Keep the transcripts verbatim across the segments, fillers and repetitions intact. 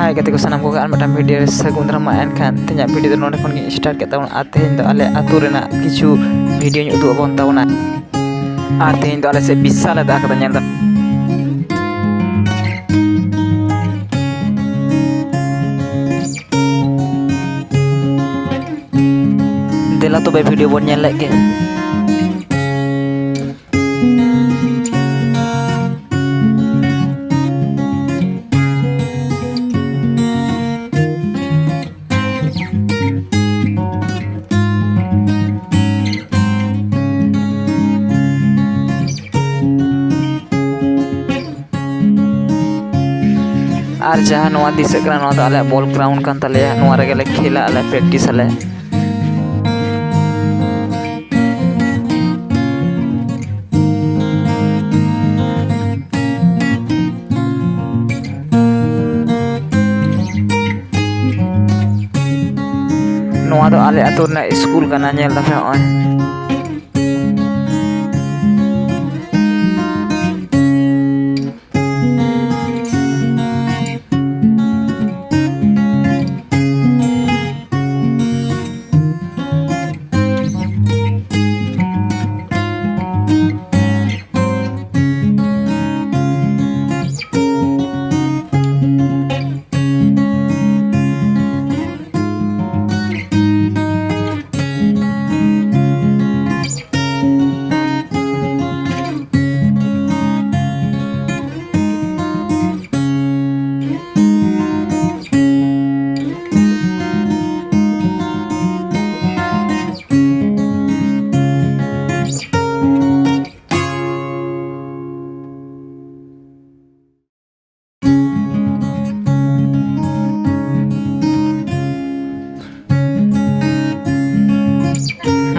ᱦᱟᱭ ᱜᱟᱛᱮ ᱠᱚ, ᱥᱟᱱᱟᱢ ᱠᱚᱜᱮ ᱟᱨ ᱢᱤᱫᱴᱟᱝ ᱵᱷᱤᱰᱤᱭᱳ ᱨᱮ ᱥᱟᱹᱜᱩᱱ ᱫᱟᱨᱟᱢ᱾ ᱢᱟ ᱮᱱᱠᱷᱟᱱ ᱛᱮᱦᱮᱧᱟᱜ ᱵᱷᱤᱰᱤᱭᱳ ᱫᱚ ᱱᱚᱰᱮ ᱠᱷᱚᱱ ᱜᱮ ᱥᱴᱟᱨᱴ ᱠᱮᱫ ᱛᱟᱵᱚᱱᱟ᱾ ᱟᱨ ᱛᱮᱦᱮᱧ ᱫᱚ ᱟᱞᱮ ᱟᱹᱛᱩ ᱨᱮᱱᱟᱜ ᱠᱤᱪᱷᱩ ᱵᱷᱤᱰᱤᱭᱳᱧ ᱩᱫᱩᱜ ᱟᱵᱚᱱ ᱛᱟᱵᱚᱱᱟ᱾ ᱟᱨ ᱛᱮᱦᱮᱧ ᱫᱚ ᱟᱞᱮ ᱥᱮᱫ ᱵᱤᱥᱟᱞ ᱮ ᱫᱟᱜ ᱠᱟᱫᱟ, ᱧᱮᱞ ᱫᱟᱯᱮ᱾ ᱫᱮᱞᱟ ᱛᱚᱵᱮ ᱵᱷᱤᱰᱤᱭᱳ ᱵᱚᱱ ᱧᱮᱞ ᱞᱮᱫ ᱜᱮ᱾ ᱟᱨ ᱡᱟᱦᱟᱸ ᱱᱚᱣᱟ ᱫᱤᱥᱟᱹᱜ ᱠᱟᱱᱟ, ᱱᱚᱣᱟ ᱫᱚ ᱟᱞᱮᱭᱟᱜ ᱵᱚᱞ ᱜᱨᱟᱣᱩᱱᱰ ᱠᱟᱱ ᱛᱟᱞᱮᱭᱟ᱾ ᱱᱚᱣᱟ ᱨᱮᱜᱮ ᱞᱮ ᱠᱷᱮᱞᱟ, ᱟᱞᱮ ᱯᱨᱮᱠᱴᱤᱥ ᱟᱞᱮ᱾ ᱱᱚᱣᱟ ᱫᱚ ᱟᱞᱮ ᱟᱹᱛᱩ ᱨᱮᱱᱟᱜ ᱥᱠᱩᱞ ᱠᱟᱱᱟ, ᱧᱮᱞ ᱫᱟᱯᱮ ᱱᱚᱜᱼᱚᱭ᱾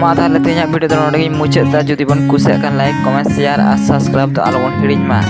ᱢᱟ ᱛᱟᱦᱚᱞᱮ ᱛᱮᱦᱮᱧᱟᱜ ᱵᱷᱤᱰᱤᱭᱳ ᱫᱚ ᱱᱚᱰᱮ ᱜᱤᱧ ᱢᱩᱪᱟᱹᱫ ᱮᱫᱟ᱾ ᱡᱩᱫᱤ ᱵᱚᱱ ᱠᱩᱥᱤᱭᱟᱜ ᱠᱷᱟᱱ, ᱞᱟᱭᱤᱠ, ᱠᱚᱢᱮᱱᱴ, ᱥᱮᱭᱟᱨ ᱟᱨ ᱥᱟᱵᱥᱠᱨᱟᱭᱤᱵ ᱫᱚ ᱟᱞᱚᱵᱚᱱ ᱦᱤᱲᱤᱧ ᱢᱟ᱾